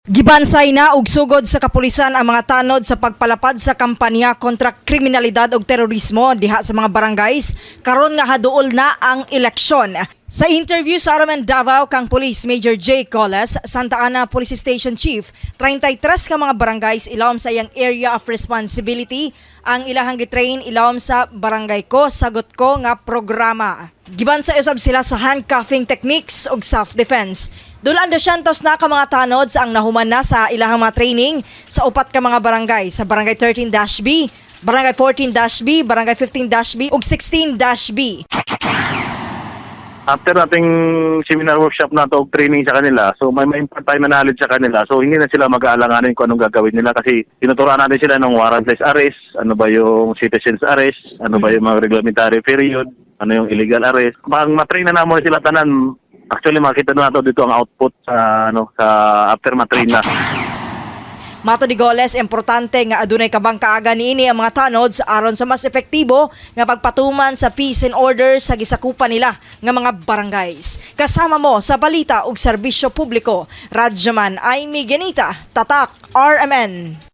Gibansay na og sugod sa kapulisan ang mga tanod sa pagpalapad sa kampanya kontra kriminalidad ug terorismo diha sa mga barangays karon nga haduol na ang eleksyon. Sa interview sa RMN Davao kang Police Major J. Coles, Santa Ana Police Station Chief, 33 ka mga barangays ilawom sa iyang area of responsibility ang ilahang gitrain ilawom sa Barangay Ko Sagot Ko nga programa. Gibansay usab sila sa handcuffing techniques ug self-defense. Dulaan 200 na ka mga tanods ang nahuman na sa ilahang mga training sa upat ka mga barangay, sa Barangay 13-B, Barangay 14-B, Barangay 15-B ug 16-B. After nating seminar, workshop na to, training sa kanila, so may ma-impart tayo na knowledge sa kanila. So hindi na sila mag-aalanganin kung anong gagawin nila kasi tinuturuan natin sila ng warrantless arrest, ano ba yung citizens arrest, ano ba yung mga reglementary period, ano yung illegal arrest. Pag matrain na naman sila tanan, actually makita na nato dito ang output sa ano, sa after matrain na. Mato ni Goles, importante nga adunay kabang kaaga niini ang mga tanods aron sa mas epektibo nga pagpatuman sa peace and order sa gisakupan nila nga mga barangays. Kasama mo sa balita ug serbisyo publiko, Radyoman Aimee Genita, Tatak RMN.